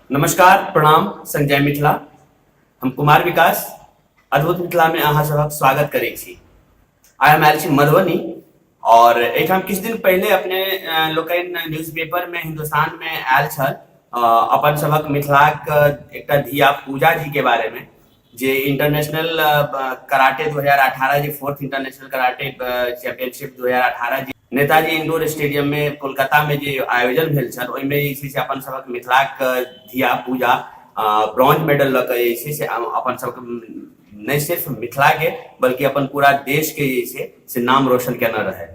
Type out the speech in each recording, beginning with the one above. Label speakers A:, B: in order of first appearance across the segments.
A: नमस्कार, प्रणाम, संजय मिथिला। हम कुमार विकास अद्भुत मिथिला में अहाँ सबक स्वागत करै छी। आइ हम आयल छी मधुबनी और एहिठाम किछु दिन पहिले अपने लोकनि न्यूज़पेपर में हिंदुस्तान में आयल छल अपन सबक मिथिलाक एकटा धिया पूजा जी के बारे में, जे इंटरनेशनल कराटे 2018, जे फोर्थ इंटरनेशनल कराटे चैंपियनशिप 2018 जे नेताजी इंडोर स्टेडियम में कोलकाता में जे आयोजन भेल छल, ओहिमे जे छै से अपन सबक मिथिलाक धिया पूजा ब्रॉन्ज मेडल लऽ कऽ जे छै से अपन सबके नहि सिर्फ मिथिला के बल्कि अपन पूरा देश के जे छै से नाम रोशन केने रहै।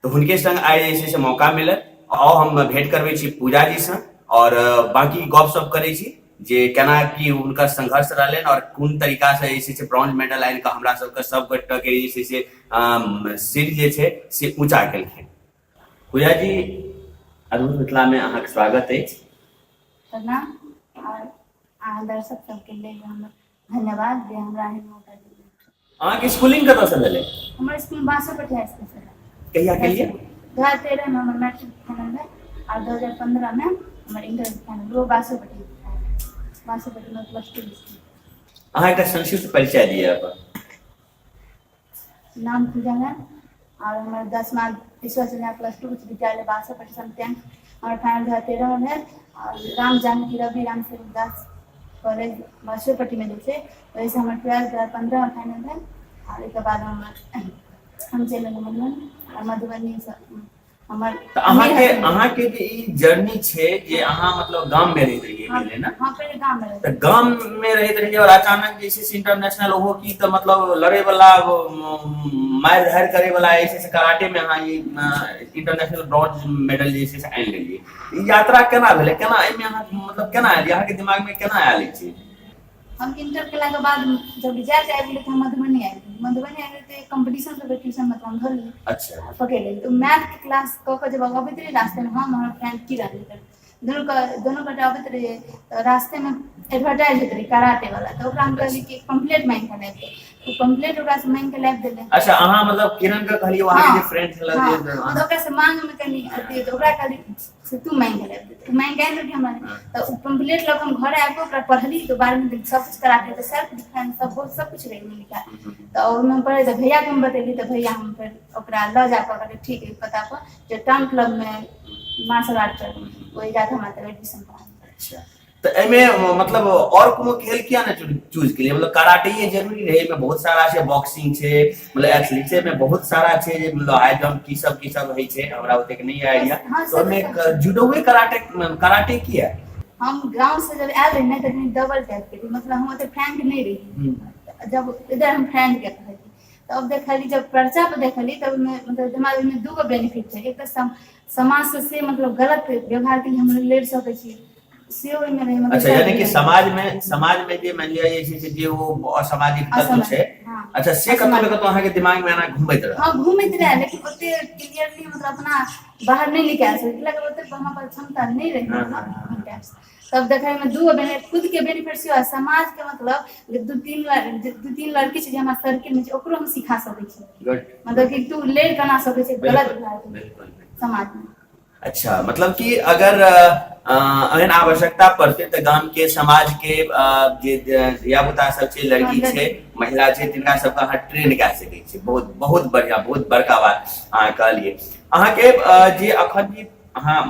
A: तऽ हुनके संग आइ जे छै से मौका मिलल। आउ हम भेंट करबै छी पूजा जी सँ और बाकी गप सप करै छी जे केना की हुनकर संघर्ष रहलनि और कोन तरीका से जे छै से ब्रॉन्ज मेडल आनि कऽ हमरा सबके सब गोटे के जे छै से सिर जे छै से ऊँचा केलखिन। पूजा जी, अद्भुत मिथिला में अहाँके स्वागत अछि।
B: प्रणाम और अहाँ दर्शक सबके लेल हमर धन्यवाद जे हमरा एहन मौका देलियै।
A: अहाँके स्कूलिंग कतऽ से भेलै?
B: हमर स्कूल बासोपट्टी हाई स्कूल से भेल।
A: कहिया केलियै?
B: 2013 में हमर मैट्रिक फाइनल भेल और 2015 में हमर इंटर फाइनल, वो बासोपट्टी, बासोपट्टी में प्लस टू स्कूल।
A: अहाँ एकटा संक्षिप्त परिचय दिअ अपन।
B: नाम पूजा है और हमर 10मा ईश्वर सिन्हा प्लस टू उच्च विद्यालय बासोपट्टी समिति हमर फाइनल 2013 में भेल और राम जानकी रवि राम स्वरूप दास कॉलेज बासोपट्टी में जे छै ओहिसँ हमर ट्वेल्थ 2015 में फाइनल भेल और ओहिके बाद हम चलि एलहुँ मधुबनी और मधुबनीसँ हमर
A: तऽ अहाँके जे ई जर्नी छै जे अहाँ मतलब गाम में रहैत रहियै पहिले ने?
B: हाँ, पहिले गाम में रहैत।
A: तऽ गाम में रहैत रहियै और अचानक जे छै से इंटरनेशनल, ओहो की तऽ मतलब लड़े वाला, मारि धारि करे वाला जे छै से कराटे में अहाँ ई इंटरनेशनल ब्रॉन्ज मेडल जे छै से आनि लेलियै। ई यात्रा केना भेलै? केना एहिमे अहाँ मतलब केना आयल? अहाँके दिमाग में केना आयल ई चीज?
B: हम इंटर केला के बाद जब रिजल्ट आबि गेलै तऽ हम मधुबनी आबि गेली। मधुबनी आबि गेली तऽ कॉम्पिटिशन सब ट्यूशन मतलब हम धऽ लेली। पकड़ि लेली। तऽ मैथ के क्लास कऽ कऽ जब अबैत रहियै रास्ते में, हम हमर फ्रेंड किरण दुनू के दुनू गोटे अबैत रहियै तऽ रास्ते में एडवर्टाइज होइत रहै कराटे वाला, तऽ ओकरा हम कहलियै कि पम्पलेट मांगि कऽ लाबि दे। ओ पम्पलेट ओकरा से मांगि कऽ लाबि देलै।
A: अच्छा, अहाँ मतलब किरण के कहलियै, अहाँके जे फ्रेंड छलै
B: हाँ,
A: जे
B: मतलब ओकरा से मांग में कनि अथी, तऽ ओकरा कहलियै से तू मांगि कऽ लाबि दे। तऽ मांगि कऽ आनि देलकै हमरा। तऽ ओ पम्पलेट लऽ कऽ हम घर आबि कऽ ओकरा पढ़ली तऽ 12वीं तक सब किछु कराके, तऽ सेल्फ डिफेंस सब बहुत सब किछु रहै ओहिमे लिखा। तऽ ओहिमे हम पढ़ै तऽ भैयाके हम बतेली तऽ भैया हम फेर ओकरा लऽ जा कऽ कहलियै ठीक है, पता पर जे टाउन क्लब मे मार्शल आर्ट चल, ओहि जाके हमरा तब एडमिशन करा देलकै।
A: अच्छा, तऽ एहिमे मतलब और कोनो खेल किया नहि चूज केलियै? मतलब कराटे जरूरी रहै? एहिमे बहुत सारा छै, बॉक्सिंग छै, मतलब एथलीट छै, एहिमे बहुत सारा छै जे मतलब हाई जंप की सब होइ छै, हमरा ओतेक नहि आइडिया।
B: हाँ,
A: तऽ ओहिमे
B: सब छै।
A: जुडोए कराटे, कराटे किया?
B: हम गांव से जब आयल रही ने तऽ कनि डबल टाइप के रही, मतलब हम ओते फ्रैंक नहि रही। जब इधर हम फ्रेंड के कहली तब देखली, जब पर्चा पर देखली तब ओहिमे मतलब हमरा ओहिमे दूगो बेनिफिट छै। एक तऽ समाज से, से मतलब गलत व्यवहार के लिए हम लड़ि सकै छी से ओहिमे रहै मतलब।
A: अच्छा, यानी कि समाज में जे मानि लिअ जे छै से जे ओ असामाजिक तत्व छै।
B: हाँ।
A: अच्छा, से कतौ ने कतौ अहाँके दिमाग में एना घुमैत रहल।
B: हाँ, घूमैत रहै, लेकिन ओते क्लियरली मतलब अपना बाहर नहि निकालि सकै, लेकिन ओते हमरा पास क्षमता नहि रहै।
A: हाँ, हाँ, हाँ।
B: मतलब तब देखै में दूगो बेनिफिट, खुद के बेनिफिट सेहो आ समाज के, मतलब जे दू तीन लड़की छै जे हमरा सर्किल में छै, ओकरो हम सिखा सकै छी।
A: गुड।
B: मतलब कि तू लड़ि केना सकै छै गलत व्यवहार के
A: बिल्कुल
B: समाज में।
A: अच्छा, मतलब कि अगर एहन आवश्यकता पड़तै तऽ गाम के समाज के जे धिया पुता सब छै, लड़की छै, महिला छै, तिनका सबके अहाँ ट्रेन कए सकै छी। बहुत बहुत बढ़िया, बहुत बड़का बात अहाँ कहलियै। अहाँके जे अखन जे अहाँ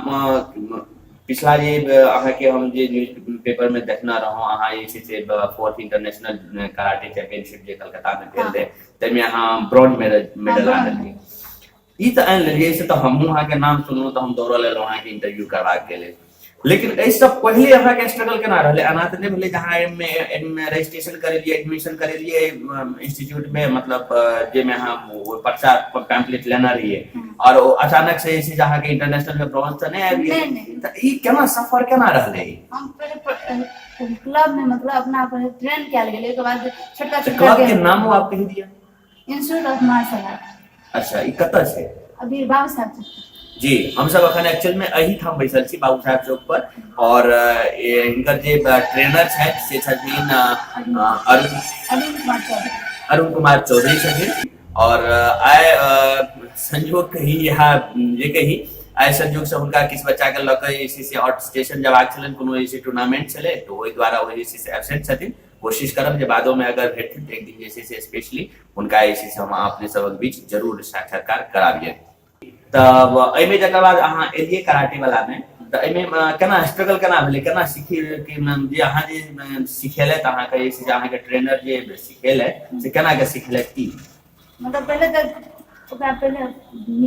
A: पिछला जे अहाँके हम जे न्यूज पेपर में देखने रहौं, अहाँ जे छै से फोर्थ इंटरनेशनल कराटे चैंपियनशिप जे कलकत्ता में भेल रहै, ताहिमे अहाँ ब्रॉन्ज मेडल आनलियै। ई तऽ आनि लेलियै, एहिसँ तऽ हमहूँ अहाँके नाम सुनलहुँ तऽ हम दौड़ल एलहुँ अहाँके इंटरव्यू करबाक के लेल। लेकिन एहिसँ पहिले अहाँके स्ट्रगल केना रहलै? एना तऽ नहि भेलै जे अहाँ एहिमे रजिस्ट्रेशन करेलियै, एडमिशन करेलियै इंस्टीट्यूट में, मतलब जाहिमे अहाँ ओ पर्चा पैम्पलेट लेने रहियै और ओ अचानक से जे छै से अहाँके इंटरनेशनल में ब्रॉन्ज तऽ नहि आबि गेल?
B: नहि।
A: तऽ ई केना सफर केना रहलै?
B: हम पहिले क्लब में मतलब अपना ट्रेन कयल गेलै, ओहिके बाद छोटका
A: तऽ
B: छोटका
A: क्लब के
B: गेम।
A: नामो आप कहि दिअ।
B: Institute of martial art.
A: अच्छा, ई कतऽ छै?
B: अभी बाबू साहब चौक।
A: जी, हमसब अखन एक्चुअल में एही ठाम बैसल छी बाबू साहेब चौक पर और हिनकर जे ट्रेनर छथि से छथिन अरुण
B: अरुण कुमार चौधरी।
A: अरुण कुमार चौधरी छथिन और आइ संजोग कही या जे कही, आइ संयोग से हुनका किछु बच्चा के लऽ कऽ जे छै से आउट स्टेशन जयबाक छलनि, कोनो जे छै टूर्नामेंट छलै, तऽ ओहि द्वारा ओ जे छै से एबसेंट छथिन। कोशिश करब जे बादो में अगर भेटथिन तऽ एक दिन जे छै से स्पेशली हुनका जे छै से हम अपने सबक बीच जरूर साक्षात्कार कराबियनि। तब एहिमे जकर बाद अहाँ एलियै कराटे वाला मे, तऽ एहिमे केना स्ट्रगल केना भेलै, केना सीखी कि जे अहाँ जे सिखेलथि अहाँके जे छै से अहाँके ट्रेनर जे सिखेलथि से केना के सिखेलथि की?
B: मतलब पहिले तऽ ओकरा पहिले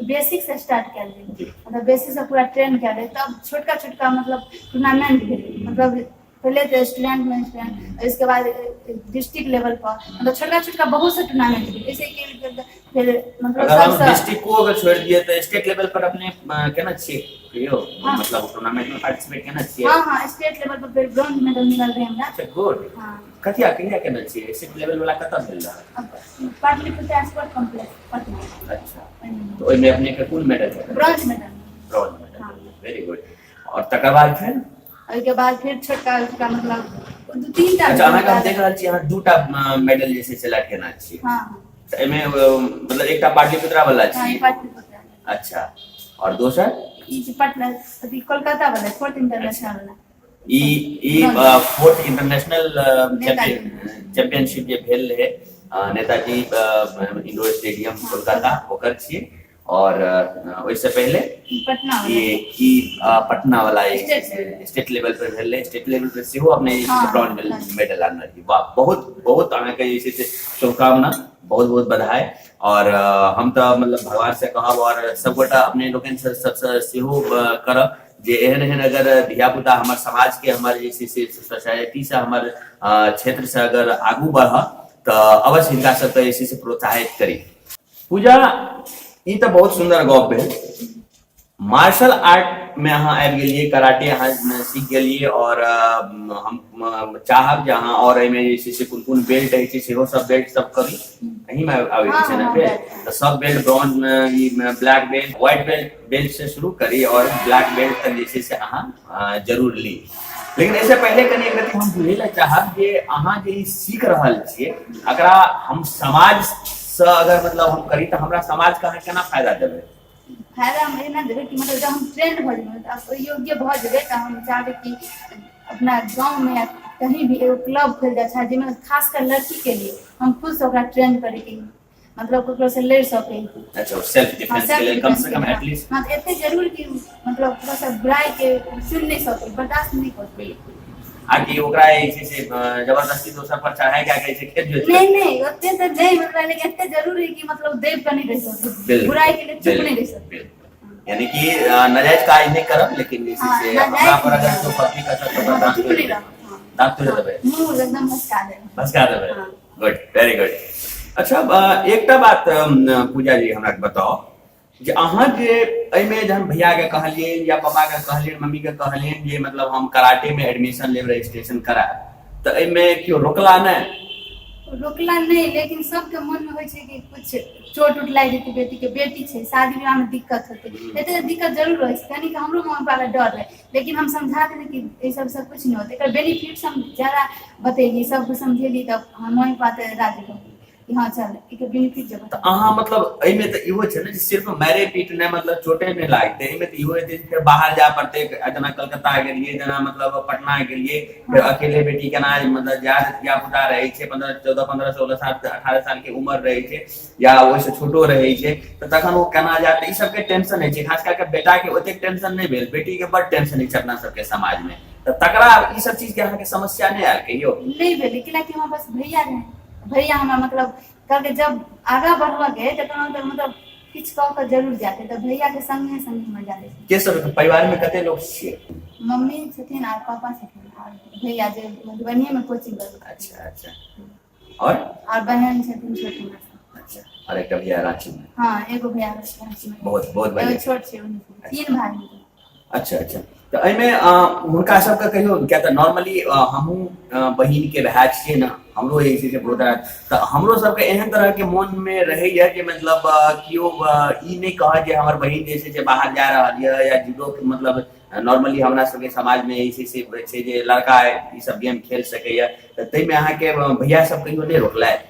B: बेसिक से स्टार्ट कयल गेल, मतलब बेसिक से पूरा ट्रेन कयल गेल, तब छोटका छोटका मतलब टूर्नामेंट भेलै। मतलब पहले तो स्टूडेंट में स्टूडेंट, इसके बाद डिस्ट्रिक्ट लेवल पर, मतलब छोटका छोटका बहुत से टूर्नामेंट भेल। ऐसे खेल खेल के फिर मतलब
A: अगर हम
B: सबसे
A: डिस्ट्रिक्ट को अगर छोड़ दिए तो स्टेट लेवल पर अपने केना छियै कहियो?
B: हाँ।
A: मतलब टूर्नामेंट में पार्टिसिपेट केना छियै?
B: हाँ हाँ, स्टेट लेवल पर फिर ब्रॉन्ज मेडल मिलल रहे हमरा।
A: अच्छा, गुड।
B: हाँ।
A: कथिया कहिया केना छियै? स्टेट लेवल वाला कतऽ भेल रहै?
B: अब पाटलिपुत्र स्पोर्ट कॉम्प्लेक्स पटना।
A: अच्छा, तो ओहिमे अपने के कोन मेडल भेटल?
B: Bronze medal.
A: Bronze medal.
B: हाँ।
A: वेरी गुड। और तकर बाद फेर?
B: ओहिके बाद फिर छोटका छोटका मतलब दू तीन टा।
A: अच्छा, अहाँके हम देख रहल छी अहाँ दूटा मेडल जे छै से लटकेना छी।
B: हाँ।
A: तऽ एहिमे मतलब एकटा पाटलिपुत्रा वाला
B: हाँ, ई
A: छी?
B: पाटलिपुत्रा।
A: अच्छा, और दोसर?
B: ई जे पटना अथी कोलकाता वाला, फोर्थ इंटरनेशनल वाला।
A: ई ई फोर्थ इंटरनेशनल चैंपियनशिप जे भेल रहे नेताजी इंडोर स्टेडियम कोलकाता, ओकर छियै। और ओहिसँ पहिले
B: पटना
A: ई ई पटना वाला स्टेट लेवल पर भेल रहे। स्टेट लेवल पर सेहो अपने जे छै ब्रॉन्ज मेडल आनल रही। वाह, बहुत बहुत अहाँके जे छै से शुभकामना, बहुत बहुत बधाई। और हम तऽ मतलब भगवान से कहब और सबगोटा अपने लोकनि सबसँ सेहो करब जे एहन एहन अगर धियापुता हमर समाज के, हमर जे छै से सोसाइटी से, हमर क्षेत्र से अगर आगू बढ़त तऽ अवश्य हिनका सबके जे छै से प्रोत्साहित करी। पूजा, ई तऽ बहुत सुन्दर गप भेल। मार्शल आर्ट में अहाँ आबि गेलियै, कराटे अहाँ सीख गेलियै, और हम चाहब जे अहाँ और एहिमे जे छै से कोन कोन बेल्ट होइ छै सेहो सब बेल्ट सब करी। एहिमे आबै छै ने फेर तऽ सब बेल्ट, ब्रॉन्ज ई black belt, white belt, belt से शुरू करी और ब्लैक बेल्ट तक जे छै से अहाँ जरूर ली। लेकिन एहिसँ पहिले कनि एक रति हम बुझै लए चाहब जे अहाँ जे ई सीख रहल छियै, एकरा हम समाज से अगर मतलब हम करी तऽ हमरा समाज के अहाँ केना फायदा देबै?
B: फायदा हम एना देबै कि मतलब जब हम ट्रेंड भऽ जेबै, तऽ आब योग्य भऽ जेबै, तऽ हम चाहबै कि अपना गाँवमे या कहीं भी एगो क्लब खोलि जाइ छै, जाहिमे खासकर लड़कीके लिए हम खुदसँ ओकरा ट्रेंड करैके, मतलब ककरो से लड़ि सकै।
A: अच्छा, सेल्फ डिफेंस के लेल कम से कम एटलीस्ट।
B: हाँ, एते जरूर कि मतलब ककरो से बुराई के सुनि नहि सकै, बर्दाश्त नहि कर सकै।
A: बिल्कुल। आ कि ओकरा जे छै से जबरदस्ती दोसर पर चढ़ाई के कहै छै खेत जोति।
B: नहीं नहीं, ओते तऽ नहि, मतलब लेकिन एते जरूर है कि मतलब देव के नहीं रह सकै, बुराई के लिए चुप नहीं रह सकै।
A: यानी कि नाजायज काज नहि करब, लेकिन जे छै से हमरा पर अगर केओ पत्नी कसत तऽ ओकर दाँत
B: चुप
A: तोड़ि
B: नहीं
A: देबै।
B: रह।
A: दाँत तोड़ि देबै,
B: मुंह एकदम भसका देबै।
A: भसका देबै। Good, very good. अच्छा, एकटा बात पूजा जी हमरा बताउ जे अहाँ जे एहिमे जहन भैया के कहलियै या पापा के कहलियै, मम्मी के कहलियै जे मतलब हम कराटे में एडमिशन लेब, रजिस्ट्रेशन करायब, तऽ एहिमे केओ रोकला नहि?
B: रोकला नहि, लेकिन सबके मन में होइ छै कि कुछ चोट उट लागि जेतै बेटी के, बेटी छै, शादी विवाह में दिक्कत होतै, एते दिक्कत जरूर रहै छै। कनिक हमरो मम्मी पापा के डर रहै, लेकिन हम समझा देलियै कि एहि सबसँ कुछ नहि होतै। एकर बेनिफिट्स हम ज्यादा बतेलियै, सबके समझेलियै, तब हम मम्मी पापा तऽ राजी भऽ गेलै कि हँ चल, एकर बेनिफिट जब
A: तऽ अहाँ मतलब एहिमे तऽ इहो छै ने जे सिर्फ मारे पीट नहि, मतलब चोटे नहि लागतै, एहिमे तऽ इहो हेतै जे फेर बाहर जाय पड़तै, जेना कलकत्ता गेलियै, जेना मतलब पटना गेलियै, फेर अकेले बेटी केना मतलब जायत? धिया पुता रहै छै, 15 14 15 16 साल 18 साल के उम्र रहै छै या ओहिसँ छोटो रहै छै, तऽ तखन ओ केना जायत? ई सबके टेंशन होइ छै। खास कए कऽ बेटाके ओतेक टेंशन नहि भेल, बेटीके बड टेंशन होइ छै अपना सबके समाजमे। तऽ तकरा ई सब चीजके अहाँके समस्या नहि आयल कहियो?
B: नहि भेलै, कैलाकि हमरा पास भैया रहै। भैया हमरा मतलब कहलकै जब आगाँ बढ़बऽके तखन तऽ मतलब किछु कऽ कऽ जरूर जाके, तऽ भैयाके संगे संगे हमरा जाके छै।
A: के सब परिवारमे कते लोक छियै?
B: मम्मी छथिन आर पापा छथिन आर भैया जे मधुबनीमे कोचिंग करै।
A: अच्छा अच्छा, और?
B: और बहन छथिन छोट हमरा से।
A: अच्छा, और एकटा भैया रांची में?
B: हाँ, एगो भैया रांची में।
A: बहुत बहुत बढ़िया।
B: एगो छोट छै, तीन भाई।
A: अच्छा अच्छा, तऽ एहिमे हुनका सबके कहियो, किया तऽ नॉर्मली हमहूँ बहिन के भाय छियै ने, हमरो जे छै से बहुत तरह तऽ हमरो सबके एहन तरह के मोन मे रहैया जे मतलब केओ ई नहि कहत जे हमर बहिन जे छै से बाहर जा रहल यऽ, या जूडो के मतलब नॉर्मली हमरा सबके समाज मे जे छै से छै जे लड़का ई सब गेम खेल सकैया, तऽ ताहिमे अहाँके भैया सब कहियो नहि रोकलथि?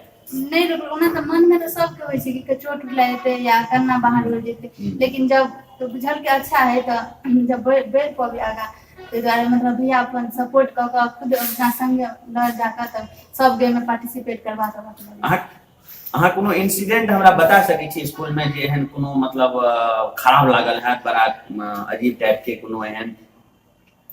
B: नहि रोकल। ओना तऽ मनमे तऽ सबके होइ छै कि चोट लागि जेतै या केना बाहर हो जेतै, लेकिन जब तऽ बुझल कि अच्छा है, तऽ जब बढ़ि पबै आगाँ, ताहि दुआरे मतलब भैया अपन सपोर्ट कऽ कऽ खुद अपना संगे लऽ जाकऽ तब सब गेममे पार्टिसिपेट करबा सकै।
A: अहाँ कोनो इंसिडेंट हमरा बता सकै छी स्कूल में जे एहन कोनो मतलब खराब लागल हैत, बड़ा अजीब टाइप के कोनो एहन?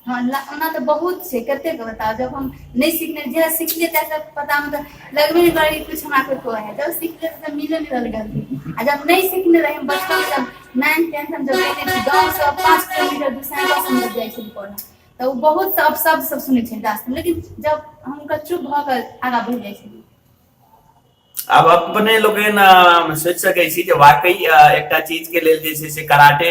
B: हँ, ओना तऽ बहुत छै, कतेक बताउ। जब हम नहि सिखने, जहिया सिखलियै तहिया पता मतलब लगबे नहि करै कुछ हमरा कोइ कहै। जब सिखलियै तऽ मिले नहि रहल गलती, आ जब नहि सिखने रही बचपन, जब 9th 10th हम जब गेलियै, गाँवसँ 5 किलोमीटर दूर साइकिल से जाइ छलियै पढ़ऽ, तऽ ओ बहुत अपशब्द सब सुनै छलियै रास्तामे, लेकिन जब हम हुनका चुप भऽ कऽ आगाँ बढ़ि जाइ छलियै।
A: आब अपने लोकनि सोचि सकै छी जे वाकई एकटा चीज के लेल जे छै से कराटे,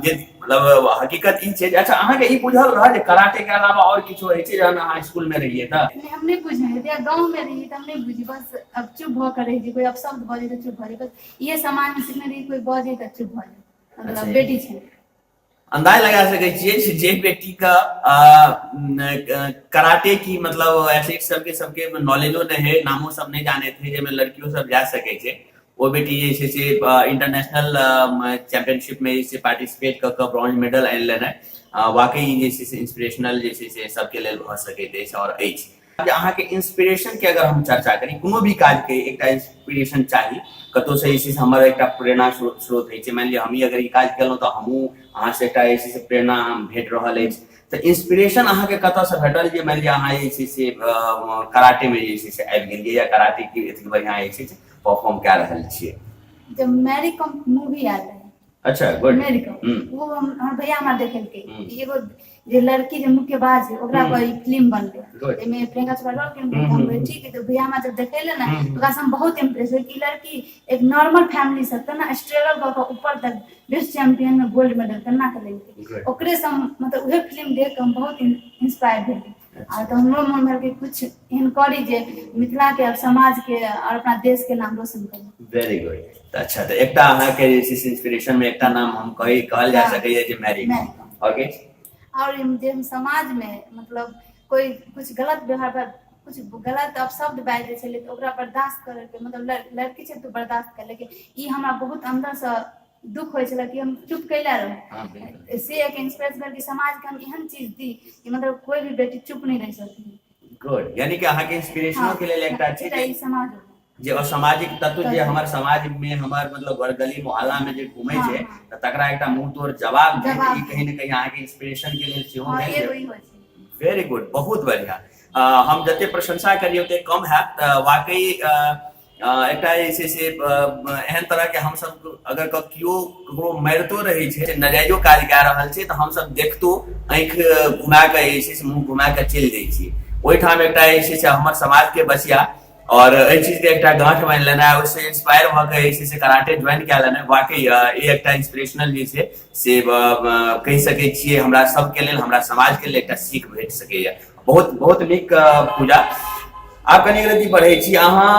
A: जे मतलब हकीकत ई छै। अच्छा, अहाँके ई बुझल रहल जे कराटे के अलावा और किछो होइ छै जहन अहाँ स्कूल में रहियै तऽ?
B: नहि, हम नहि बुझने रहियै। गाँव में रहियै तऽ हम नहि बुझी, बस अब चुप भऽ कऽ रहि कोइ अपशब्द बजै तऽ चुप भऽ जाइ, बस इहे समाज में सिखने रहियै, कोइ बजै तऽ चुप भऽ जाइ, मतलब बेटी छै।
A: अंदाज लगा सकै छियै जे बेटी के कराटे की मतलब एथलीट सबके सबके नॉलेजो नहि है, नामो सब नहि जाने थे, जाहिमे लड़कियों सब जा सकै छै, ओ बेटी जे छै से इंटरनेशनल चैंपियनशिप में जे छै पार्टिसिपेट कऽ कऽ ब्रॉन्ज मेडल आनि लेनाइ वाकई जे छै से इंस्पिरेशनल जे छै से सबके लेल भऽ सकैत अछि आओर अछि। अहाँके इंस्पिरेशन के अगर हम चर्चा करी, कोनो भी काज के एकटा इंस्पिरेशन चाही, कतौ से जे छै से हमर एकटा प्रेरणा स्रोत होइ छै। मानि लिअ हमही अगर ई काज केलहुँ तऽ हमहूँ अहाँ से एकटा जे छै से प्रेरणा भेट रहल अछि, तऽ इंस्पिरेशन अहाँके कतऽसँ भेटल जे मानि लिअ अहाँ जे छै से कराटे मे जे छै से आबि गेलियै या कराटे के एतेक बढ़िआँ जे छै से परफॉर्म कए रहल छियै?
B: जब मैरी कॉम मूवी आयल रहै।
A: अच्छा, गुड।
B: मैरी कॉम, वो हमर भैया हमरा देखेलकै, एगो जे लड़की जे मुक्केबाज है ओकरा पर ई फिल्म बनलै, एहिमे प्रियंका चोपड़ा रोल केने। हम कहलियै ठीक है। तऽ भैया हमरा जब देखेले ने, ओकरा से हम बहुत इम्प्रेस भेल कि लड़की एक नॉर्मल फैमिली से केना स्ट्रगल कऽ कऽ ऊपर तक विश्व चैंपियन में गोल्ड मेडल केना के लेलकै। ओकरे से हम मतलब उहे फिल्म देख कऽ हम बहुत इंस्पायर भेली, आ तऽ हमरो मन भेल कि कुछ एहन करी जे मिथिला के और समाज के और अपना देश के नाम रोशन करी।
A: वेरी गुड। अच्छा, तऽ एकटा अहाँके जे छै से इंस्पिरेशन में एकटा नाम हम कही कहल जा सकैया जे मैरी कॉम, और किछु?
B: और जे हम समाज में मतलब कोई कुछ गलत व्यवहार पर कुछ गलत अपशब्द बाजि दै छलै तऽ ओकरा बर्दाश्त करैके मतलब लड़की छै तऽ बर्दाश्त कर, लेकिन ई हमरा बहुत अन्दरसँ दुख होइ छलै कि हम चुप कैला रहू। से एक इंस्पायर भेल कि समाजके हम एहन चीज दी कि मतलब कोई भी बेटी चुप नहि रहि सकै।
A: गुड, यानी कि अहाँके इंस्पिरेशनो के लेल एकटा छै
B: समाज
A: जे असामाजिक तत्व जे हमर समाज में हमर मतलब घर गली मोहल्ला में जे घूमे छै तऽ तकरा एकटा मुंह तोड़ जवाब दे, ई कहीं ने कहीं अहाँके इंस्पिरेशन के लेल सेहो भेल। वेरी गुड, बहुत बढ़िया। हम जते प्रशंसा करियौ ओते कम हैत। वाकई एकटा जे छै से एहन तरह के हमसब अगर केओ ककरो मारितो रहै छै, नाजायजो काज कए रहल छै, तऽ हमसब देखतो आँखि घुमा कऽ जे छै से मुँह घुमा कऽ चलि जाइ छी। ओहिठाम एकटा जे छै से हमर समाज के बचिया और एहि चीज के एकटा गांठ बान्हि लेनाइ, ओहिसँ इंस्पायर भऽ कऽ जे छै से कराटे ज्वाइन कए लेनाइ, वाकई ई एकटा इंस्पिरेशनल जे छै से कहि सकै छियै हमरा सबके लेल, हमरा समाज के लेल एकटा सीख भेट सकैया। बहुत बहुत नीक पूजा। आब कनि रति बढ़ै छी अहाँ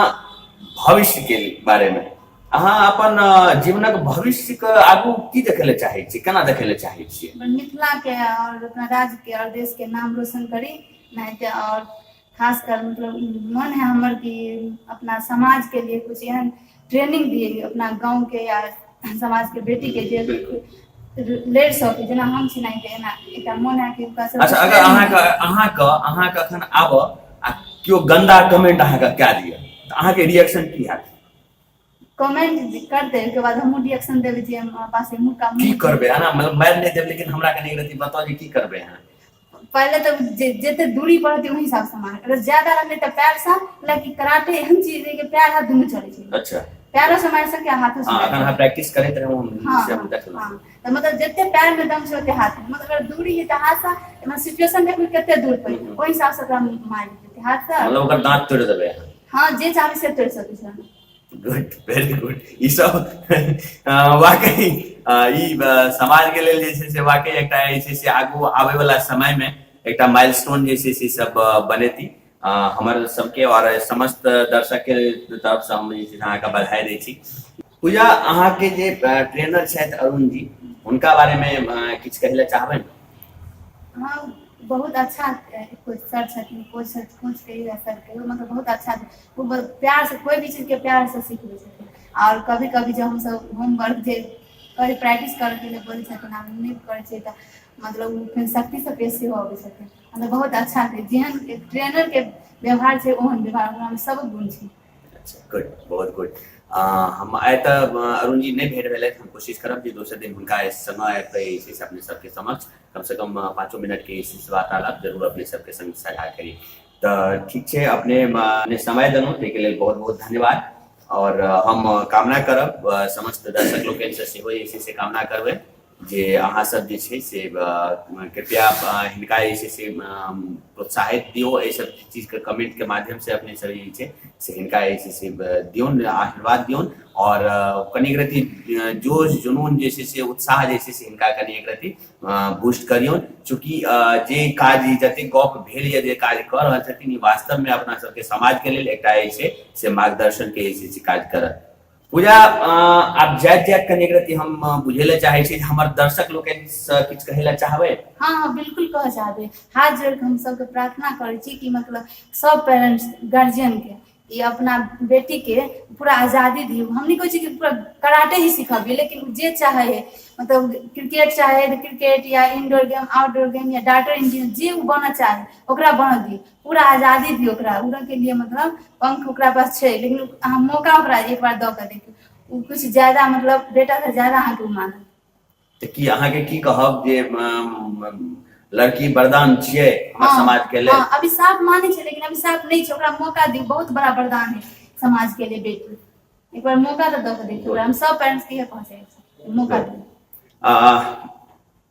A: भविष्य के बारे में। अहाँ अपन जीवनक भविष्य के आगू की देखै लए चाहै छी, केना देखै लए चाहै छियै?
B: मिथिला के और अपना राज्य के और देश के नाम रोशन करी, नहीं तो और खासकर मतलब मन है हमर कि अपना समाज के लिए कुछ एहन ट्रेनिंग दिए अपना गाँव के या समाज के बेटी के जे लड़ि सकै जेना हम छी, नहीं एना एकटा मन है कि ओकरा सब।
A: अच्छा, अगर अहाँके अखन आब आ केओ गंदा कमेंट अहाँके कए दिअ तऽ अहाँके रिएक्शन की हैत?
B: कमेंट करते ओहिके बाद हमहूँ रिएक्शन देबै जे हमरा पास मुक्का
A: की करबै अहाँ? मतलब मारि नहि देब, लेकिन हमरा कनि रति बताउ जे की करबै अहाँ?
B: पहले तो जते दूरी पर होती वही हिसाब से मारे, अगर ज्यादा रहले तऽ पैर से, लेकिन कराटे एहन चीज है कि पैर हाथ दुनू चले छै। पैरो से मारि सके, हाथों से।
A: अखन अहाँ प्रैक्टिस करैत रहू, हम से हम देखलहुँ।
B: हाँ, तऽ मतलब जते पैर में दम छै ओते हाथ में, मतलब अगर दूरी है तऽ हाथ से, मतलब सिचुएशन देखबै कते दूर पर, ओहि हिसाब से ओकरा मारि देतै हाथ से।
A: मतलब ओकर दांत तोड़ि देबै अहाँ?
B: हाँ, जे चाहबै से तोड़ि सकै छै।
A: गुड, वेरी गुड। ई सब वाकई ई समाज के लेल जे छै से वाकई एकटा जे छै से आगू आबै वाला समय में एकटा माइलस्टोन जे छै से सब बनेती। हमर सबके और समस्त दर्शक के तरफ से हम जे छै अहाँके बधाई दै छी। पूजा, अहाँके जे ट्रेनर छथि अरुण जी, हुनका बारे में किछु कहै लए चाहबै?
B: हाँ, बहुत अच्छा कोच सर छथिन, कोच सर, कोच कहियौ या सर कहियौ, मतलब बहुत अच्छा। वो प्यार से कोई भी चीज के प्यार से सिखबै छथिन, और कभी कभी जब हमसब होमवर्क जे करे प्रैक्टिस करैके लिए बोलै छथिन, आब नहि करै छियै तऽ मतलब ओ फेर सख्तीसँ पेश सेहो अबै छथिन। मतलब बहुत अच्छा छै, जेहन ट्रेनरके व्यवहार छै ओहन व्यवहार ओकरामे सब गुण छै।
A: अच्छा, गुड, बहुत गुड। हम आइ तऽ अरुण जी नहि भेट भेलथि, हम कोशिश करब जे दोसर दिन हुनका समय आबि कऽ जे छै से अपने सबके समक्ष कम से कम 5 मिनट के जे छै वार्तालाप जरूर अपने सबके संग साझा करी। तऽ ठीक छै, अपने समय देलहुँ ताहिके लेल बहुत बहुत धन्यवाद। और हम कामना करब समस्त दर्शक लोकनिसँ सेहो जे छै से कामना करबै जे अहाँ सब जे छै से कृपया हिनका जे छै से प्रोत्साहित दियौ, एहि सब चीजके कमेंटके माध्यमसँ अपने सब जे छै से हिनका जे छै से दियौन, आशीर्वाद दियौन। और कनिक रति जोश जुनून जे छै से उत्साह जे छै से हिनका कनि एक रति बूस्ट करियौन। चूँकि जे काज जतेक गप भेल या जे काज कऽ रहल छथिन ई वास्तवमे अपना सबके समाजके लेल एकटा जे छै से मार्गदर्शनके जे छै से काज करत। पूजा, आब जाइत जाइत कनि एक रति हम बुझै लए चाहै छी हमर दर्शक लोकनिसँ किछु कहै लए चाहबै?
B: हाँ हाँ, बिल्कुल कहऽ चाहबै। हाथ जोड़ि कऽ हम सबके प्रार्थना करै छी कि मतलब सब पेरेंट्स गार्जियन के कि अपना बेटी के पूरा आज़ादी दियौ। हम नहीं कहै छी कि पूरा कराटे ही सिखबियै, लेकिन जे चाहे है मतलब क्रिकेट चाहे तऽ क्रिकेट या इंडोर गेम, आउटडोर गेम या डॉक्टर इंजीनियर, जे ओ बनऽ चाहे ओकरा बनऽ दियौ, पूरा आज़ादी दियौ ओकरा। उड़ऽ के लिए मतलब पंख ओकरा पास छै, लेकिन अहाँ मौका ओकरा एक बार दऽ कऽ देखियौ, ओ कुछ ज्यादा मतलब बेटासँ ज्यादा अहाँके ओ मानत।
A: तऽ की अहाँके की कहब जे लड़की वरदान छियै हमर समाज के लेल?
B: हाँ, अभी साफ मानै छै लेकिन अभी साफ नहि छै, ओकरा मौका दियौ, बहुत बड़ा वरदान है समाज के लिए बेटी। एक बार मौका तऽ दऽ कऽ देखियौ, हम सब पेरेंट्स के इएह पहुँचाइ छी, मौका दियौ।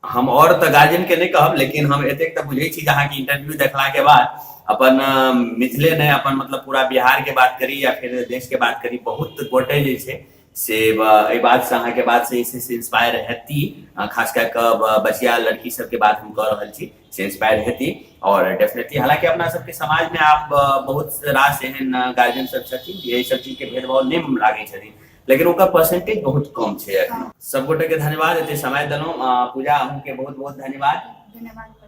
A: हम और तऽ गार्जियन के नहि कहब, लेकिन हम एतेक तऽ बुझै छी जे अहाँके इंटरव्यू देखला के बाद अपन मिथिले नहि, अपन मतलब पूरा बिहार के बात करी या फिर देश के बात करी, बहुत गोटे जे छै से एहि बातसँ अहाँके बातसँ जे छै से इंस्पायर हेती। खास कए कऽ बचिया लड़की सबके बात हम कऽ रहल छी, से इंस्पायर हेती। और डेफिनेटली हालांकि अपना सबके समाजमे आब बहुत रास एहन गार्जियन सब छथिन जे एहि सब चीजके भेदभाव नहि लागै छथिन, लेकिन ओकर परसेंटेज बहुत कम छै। सब गोटे के धन्यवाद, एते समय देलहुँ। पूजा, अहूँके बहुत बहुत धन्यवाद।
B: धन्यवाद।